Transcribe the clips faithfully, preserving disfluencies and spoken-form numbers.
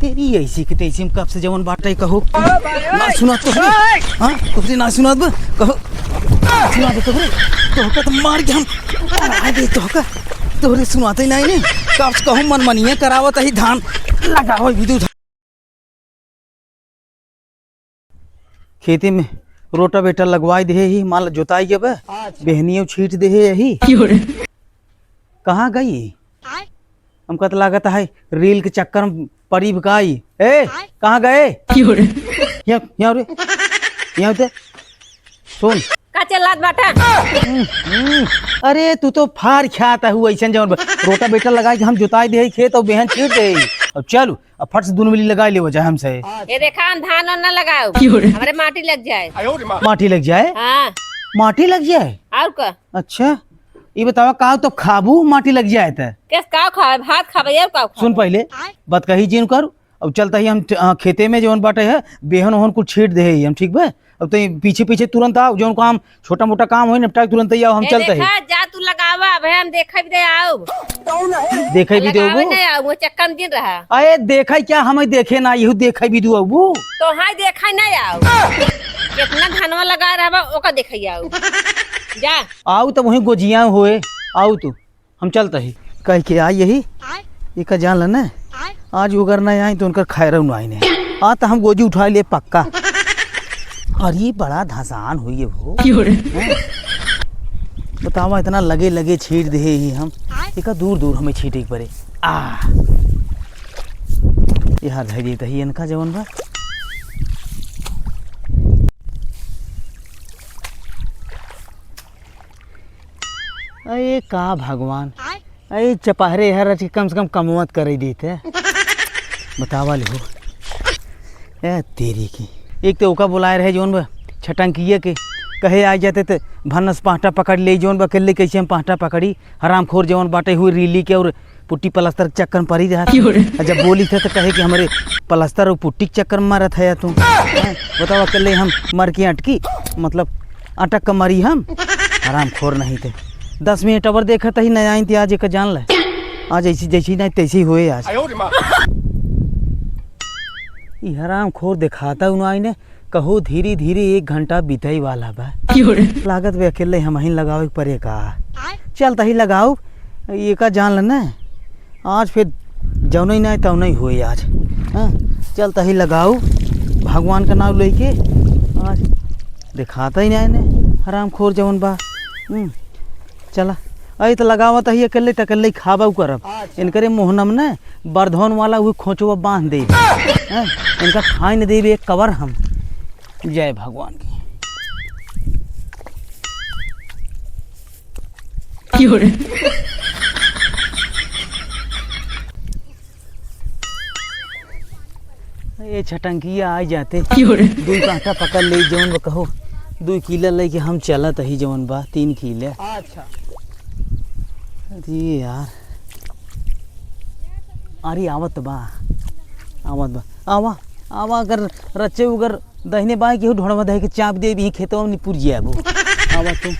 तेरी ऐसी की तैसी हम कब से जवन बाटे कहो। ना सुना तो है। हाँ, तुमसे ना सुना दो, कहो। ना सुना दो तोहरे, तोहका तो मार के हम, आ दे तोहका, तोहरे सुनाते ही नहीं ने। कब से कहूँ मन मनिए करावत ही धान लगाओ विदु धान। खेते में रोटावेटर लगवाई देहे ही, माल जोताई के बा, अच्छा। बेहनियो छीट देहे यही। क्यों रे? कहाँ गई? आय? हमका तो लागत है रील के चक्कर में पड़ी बकाई। ए, आय? कहाँ गए? क्यों रे? यहाँ, यहाँ रे। यहाँ ते। सुन। का चिल्लात बाटा? हम्म, हम्म। अरे, तू तो फार ख्यात है, हु ऐसन जवन बा-, रोटावेटर लगाई के हम जोताई देहे खेत और बेहन छीट देहे। अब चल, अब फट से दुनो मिली लगाई लेवा जाए हमसे। ये देखा, हम धान वान ना लगाओ, क्यों रे? हमरे माटी लग जाए। माटी लग जाए? हाँ। माटी लग जाए? और का? अच्छा, ये बतावा, का तो खाबू, माटी लग जाए त? केस का खावे? भात खावे, और का खावे? सुन पहले, बतकही जिन कर। अब चलता ही हम ट-, अ, खेते में जवन बाटे है, बेहन ओहन कुल छीट देहे ही हम, ठीक बा? अब तो ये पीछे पीछे तुरंत आओ, जौन काम छोटा मोटा काम होई, निपटा के तुरंत ही आओ, हम ए, चलते हैं। देखा, जा तू लगावा, अब हम देखे भी दे आओ। देखे भी लगावे देबू? नहीं आओ, वो चक्कर में दिन रहा। अरे देखे क्या, हमें देखे ना, यहू देखे भी दू अबू। तो हाँ, देखे नहीं आओ। कितना धनवा लगा रहा, ओका देखे आओ। जा। आओ तो वहीं गोजिया होए, आओ तू। हम चलत ही। कह के आई यही, आय? एका जान लेने, आय? आज उगर नहीं आई तो उनकर खैरव नहीं आई ने। आ तो हम गोजी उठा ले पक्का। अरे बड़ा धसान हुई है वो। क्यों रे? हैं? बतावा, इतना लगे लगे छीट देहे ही हम। आय? एका दूर दूर हमें छीटे के पड़े। आ। यहाँ धरी तही इनका जवन बा। अरे का भगवान, आय? अरे चपहरे हर रच के कम से कम कमवत करे देते। बतावा ले हो। ए तेरी की। एक तो ओका बुलाए रहे जौन बा छटंकिया के, कहे आ जाते तो भन्नस पांटा पकड़ ले, जौन बा अकेले कैसे हम पांटा पकड़ी, हरामखोर जौन बाटे हुए रीली के और पुट्टी प्लास्टर के चक्कर में पड़ी रहत। क्यों रे? आ जब बोली थे तो कहे कि हमरे प्लास्टर और पुट्टी के चक्कर में मरत है तू। हैं? बताओ, अकेले हम मर के अटकी, मतलब अटक के मरी हम? हरामखोर नहीं थे। दस मिनट अबर देखत ही, नहीं आई थी आज एक जान ले। आज ऐसी जैसी नहीं तैसी हुए आज। ई हरामखोर दिखाता उन्होंने कहो धीरे धीरे एक घंटा बीतई वाला बा। क्यों रे? लागत बे अकेले हमहिन लगावे के परे का? आय? चल तही लगाऊ, एका जान ले ना। आज फिर जौनई नाई तौनई होई आज। हाँ? चल तही लगाऊ, भगवान का नाम लेके। आज दिखाता ही नाई ने, हरामखोर जवन बा। हम्म, चला। अई त लगावत ही अकेले त अकेले खाबा उ करब। अच्छा। इनकरे मोहनम ने बरधौन वाला उ खोचवा बांध दे। हैं? इनका खाए न देबे एक कवर हम। जय भगवान की। क्यों रे? ए छटंकिया आ जाते। क्यों रे? दुई कांटा पकड़ ले, जौन बा कहो, दुई किलो लेके हम चलत ही, जौन बा तीन किलो। अच्छा। अरे यार, अरे आवत बा, आवत बा, आवा, आवा, अगर रचे उगर दहिने बाएं केहू ढोड़वा दहे के चाप दे, भी खेतवा में निपुर जाबो। आवा तू।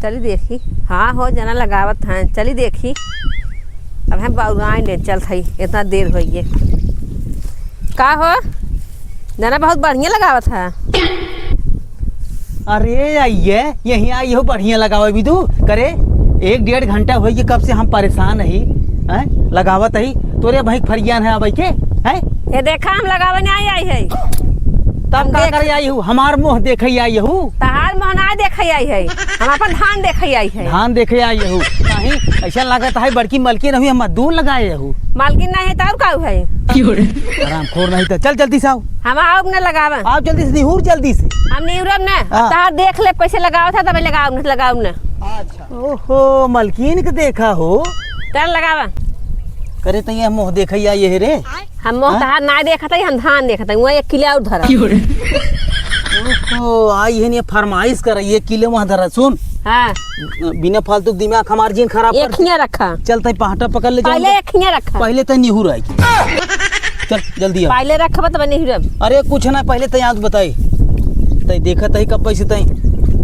चली देखी। हाँ हो, जना लगावत हैं, चली देखी। अब हम बौराइन ले चलत हई, इतना देर होइए। का हो, जना बहुत बढ़िया लगावत है। अरे आइए, यहीं आई हो, बढ़िया लगावे भी तू। करे, एक डेढ़ घंटा होइए कब से हम परेशान ही, हैं? लगावत ही, तोरे भाई फरियान है अबै के, हैं? ये देखा, हम लगावे नहीं आई, आई है। तब हम का देख- करे आई हूँ? हमार मुँह देखे आई हूँ। तहार मुँह ना देखे आई है, हम अपन धान देखे आई है। धान देखे आई हूँ। नहीं, ऐसा लागत है बड़की मलकिन हुई, हम दूर लगाए हूँ। मालकिन नहीं है तो और का है? क्यों रे? हरामखोर नहीं तो चल जल्दी से आओ। हम आओ न लगावे। आओ जल्दी से, निहुर जल्दी से। हम निहुरब न, हाँ। तहार देख ले कैसे लगावत है, तबे लगाओ न, लगाओ न। अच्छा। ओहो, मलकिन के देखा हो। चल लगावा। करे तो ये मुँह देखा या ये रे। हम मुँह हाँ? तहार ना देखत हई, हम धान देखत हई। वहाँ एक किलो और धरा। क्यों रे? ओहो, आई है ने फरमाइश कर, एक किलो वहाँ धरा। सुन। हाँ। बिना फालतू दिमाग हमार जिन खराब एक कर। खिया रखा। चल तई पहाटा पकड़ ले पहले जाऊंगा। एक खिया रखा। पहले तई निहुर आई। चल जल्दी आ। पहले रखबा तब निहुरब। अरे कुछ ना, पहले तई आज बताई। तई देखत ही कब से तई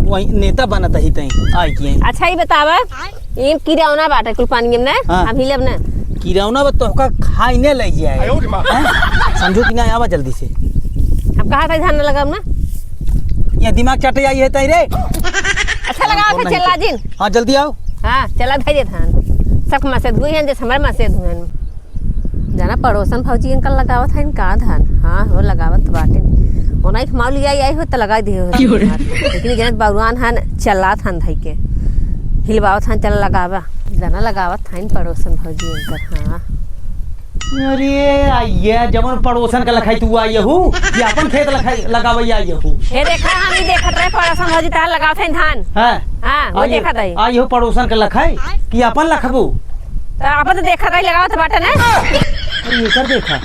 वही नेता बनत ही तई आई की। अच्छा ही बतावा। इन किरौना बाटे कुल पानी में ना, हाँ। हम हिलब ना। किरौना बा तोहका खाई ने लइ जाए। आयो रे माँ। हैं? समझो कि ना, आवा जल्दी से। अब कहा था धान न लगाओ ना। ये दिमाग चाटे आई है तई रे। अच्छा लगाओ कौन फिर नहीं चला तो? जिन। हाँ, जल्दी आओ। हाँ, चला धइले धान। सब मसे धुए हैं, जैसे हमारे मसे धुए हैं। जाना पड़ोसन भौजी अंकल लगावत हैं का धान? हाँ, हो लगावत बाटे। ओना एक माउली आई, आई हो त लगाई दिए हो। क्यों रे? लेकिन जनत बउरान हन, चलात हन धई के। हिलवावत हन, चला लगावा। जाना लगावत हन पड़ोसन भौजी उनकर, हाँ। अरे, आइए, जवन पड़ोसन के लखाई तू आई हू, कि अपन खेत लखाई, लगावै आई हू? हे देखा, हम ही देखत रहे, पड़ोसन भौजी तार लगावत हन धान। हाँ। हाँ, वो आइए, देखत हई। आई हू पड़ोसन के लखाई, कि अपन लखबू? त अपन त देखत हई, लगावत बाटे ना। अरे, एकर देखा।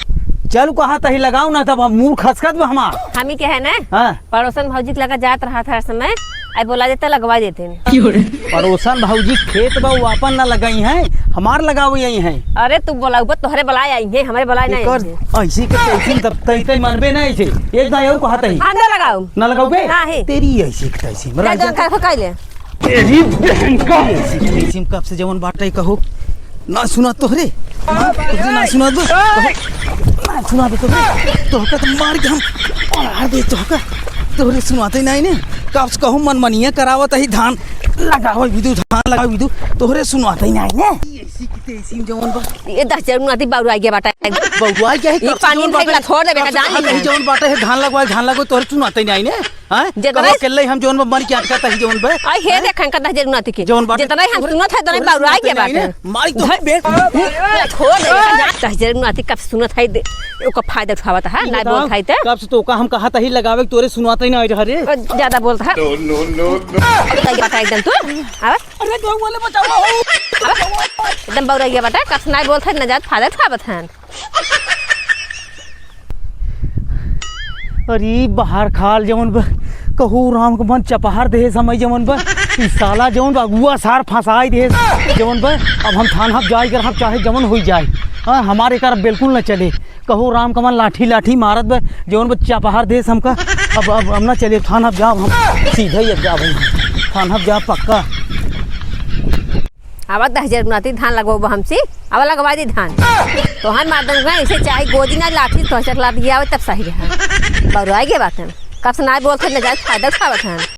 चल, कहा तही लगाओ ना, तब हम मुंह खसकत बा हमार। हम ही के है ना? हाँ। पड़ोसन भौजी के लगा जात रहा था हर समय, आई बोला देता, लगवा देते हैं। पड़ोसन भौजी खेत बा, वो अपन ना लगाई हैं, हमार लगावे आई हैं। अरे तू बोला, ऊपर तोहरे बुलाए आई हैं, हमारे बुलाए नहीं आई हैं। ऐसी के तैसी तब तै तै मनबे ना ऐसे। एक दाई और कहा तही। हम ना लगाऊ। ना लगाऊ बे? हाँ, है। तेरी ऐसी के तैसी। जा, जा, का, का ले? तेरी बहन का। ऐसी के तैसी कब से जवन बाटे कहो। ना सुना तोहरे, ना, तोहरे ना सुना दो, तोहरे ना सुना दो, तोहरे, तोहका तो मार के हम उड़ा दे तोहका, तोहरे सुनाते ही नहीं ने, कब से कहूँ मन मनिया करावत ही धान लगावे बिदु, धान लगावे बिदु, तोहरे सुनाते ही नहीं ने। ऐसी की तैसी जवन बा। ये दस जरूर नाती बउराई गया बाटा। बउराई गया है, ये कब से पानी जवन में बाटा, छोड़ देबे कब का से जान कहा ले। तही जवन बाटा है धान लगवाए, धान लगवाए, तोहरे सुनाते ही नहीं ने। हाँ? जेतना कहो अकेले हम जौन बा मर के अटका तही जौन बा। आई हे हैं? देख, इनका दस जरूर नाती के। जौन बाटे जेतना हम तोहरे, सुनत है, तोहरे तोहरे सुनत है ही नहीं बाटे। ने। मारी तो धर। बे। छोड़ दे, जा, दस जरूर नाती कब सुनत है दे, ओकर फायदा उठावत है, ई ना बताओ, बोलत है त। कब से तोका हम कहा तही लगावे, तोरे सुनाते ही ना आई रहा रे। ओ, ज्यादा बोलत है। No, no, no, no। अब बताइए, बता एकदम तू। आवा। अरे, गाँव वाले बचाओ। एकदम बउराइया बाटा, कब से ना बोलत है, ना जात फायदा उठावत है। अरे बाहर खाल जवन बा, कहू राम के मन चपहार देहे समय जवन बा, ई साला जवन बा अगुआ सार फंसाई देहे जवन बा। अब हम थान हब जाए कर हम चाहे जवन होई जाए, हाँ, हमारे कर बिल्कुल न चले। कहू राम के मन लाठी लाठी मारत बा, जवन बा चपहार देहे हमका। अब, अब, अब ना चले, थान हब जाब हम, सीधा ही अब जाब हम, थान हब जाब पक्का। आवा दस हजार गुनाती धान लगवाबो हमसे, आवा लगवा दी धान। तोहन मार दन का, इसे चाहे गोजी ना लाठी, तोहसे लाठी आवे तब सही रहा। बउराई के बात है, कब से ना बोलत है, ना जाए फायदा उठावत है।